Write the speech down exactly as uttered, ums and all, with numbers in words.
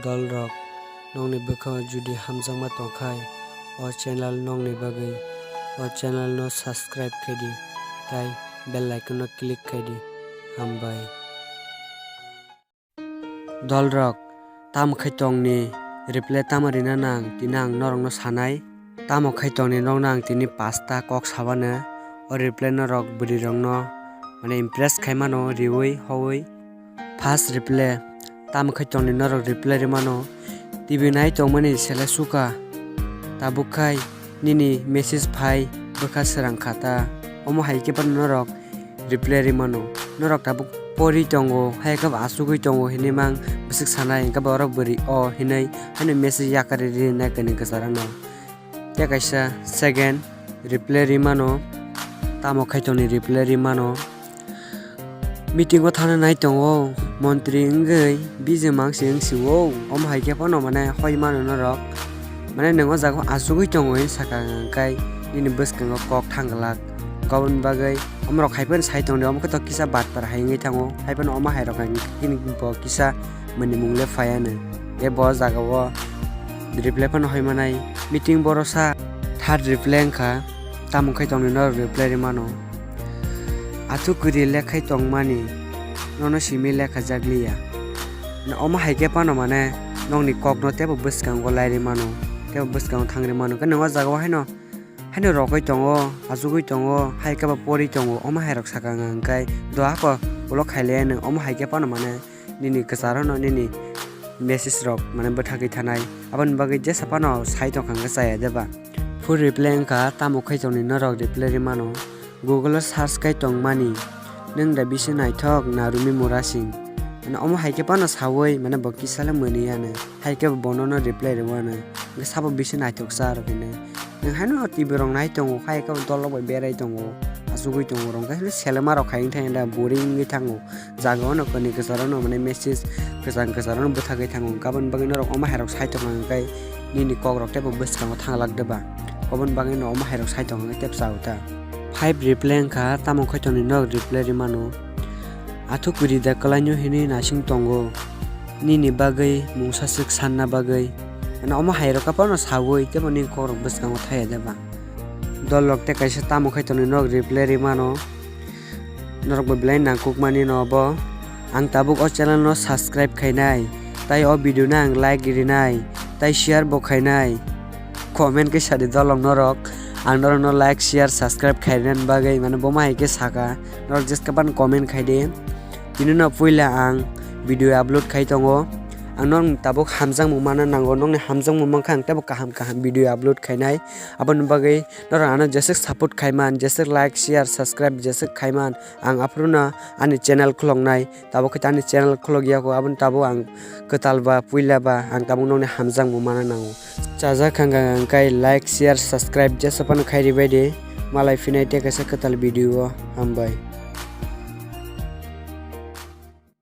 Dolrok, nokni bwkhao judi hamjakma tongkhai, o channel nokni bagwi, o channel no subscribe khaidi, tai bell icon no click khaidi. Hambai. Dolrok, tamo khai tongni reply tamo rina nang, tini ang norokno sanai. Tamo khai tongni nokno ang tini pasta kok sabano, o reply norok bwrwirokno, mane, impress khaimano riwi howi. First reply, tamo khai tongni norok reply rimano, T V nai tongmani sele suka, tabuk khai nini message phai bwkha srang kha ta, omo hai khe phano norok reply rimano. Norok tabuk pori tongo, hai khe bo achugwi tongo hinwi mang bwswk sanai, hwnkhe borok bwrwi o hinwi haino message yakarwi rinai kwnwi kwcharano. Tei kaisa second reply rimano, tamo khai tongni reply rimano. Meeting o thangna nai tongo, montri wngwi biji mangsi wngsi o, omo hai khe phano mane hoi mano norok. Mane nwng o jaga o achugwi tongo hinwi sakha hwnkhe nini bwskango kok thang glak. Gabon bagwi omorok hai phano sai tongdi, omo khe to kisa batpar hai wngwi thango, hai phano omo hai rok hai wngkhe bo kisa mwnwi mung le phaiya nw. Tei bo jaga o reply phano hoi manai, meeting borosa. Third reply wngkha, tamo khai tongni norok reply rimano, athuk kwrwi lekhai tongmani nono simi lekha jakliya. Na omo hai khe phano mane nokni kokno teibo bwskango lai rimano, teibo bwskango thang rimano. Khe nwng o jaga o haino, haino rogwi tongo, achugwi tongo, hai khe bo pori tongo, omo hai rok sakha hwnkhe doha ko ulo khailaiya nwng, omo hai khe phano mane nini kwcharano nini message rok mane bwthagwi thanai, aboni bagwi jesa phano sai tongkha hwnkhe chaya deba. Full reply wngkha, tamo khai tongni norok reply rimano, Google o search khai tongmani, nwng da bisi naithok na Rumi Murasing? Mane omo hai khe phano sawi mane bo kisa le mwnwi ano, hai khe bo bono no reply rwano, hwnkhe sabo bisi naithok sa rok hinwi. Nwng haino T V rok nai tongo, hai khe dolrok bai berai tongo, achugwi tongo, rwngkhe selema rok khai wngthai da boring wngwi thango. Jaga o no kwnwi kwcharo no mane message kwchang kwcharo no bwthagwi thango, hwnkhe aboni bagwi norok omo hai rok sai tongkha hwnkhe nini kok rok teibo bwskango thang lak deba, oboni bagwi no omo hai rok sai tongkha hwnkhe tei cha o ta. Five reply wngkha, tamo khai tongni norok reply rimano, athuk kwrwi da kwlaino hinwi naising tongo, nini bagwi mungsa swk sanna bagwi. Mane omo hai rok phano sawi teibo nini kok rok bwskango thaya deba. Dolrok tei kaisa tamo khai tongni norok reply rimano, norok bo belai nangkukmani no bo. Ang tabuk o channel no subscribe khainai, tai o video no ang like rinai, tai share bo khainai. Comment khe sadi dolrok norok, ang norok no like, share, subscribe khainani bagwi mane bo ma hai khe saka, norok jeska ban comment khai di. Tini no puila ang video upload khai tongo, ang norok tabuk hamjakmung mana nango, nokni hamjakmung mankha ang teibo kaham kaham video upload khainai, aboni bagwi norok ano jeswk support khaiman, jeswk like, share, subscribe jeswk khaiman, ang aphuru no ani channel khuloknai, tabuk khe ani channel khulok ya kho, aboni tabuk ang kwtal ba puila ba ang tabuk nokni hamjakmung mana nango. Chajak hwnkha hwnkhe like, share, subscribe jesa phano khai ribai di, malai phinai tei kaisa kwtal video o, hambai.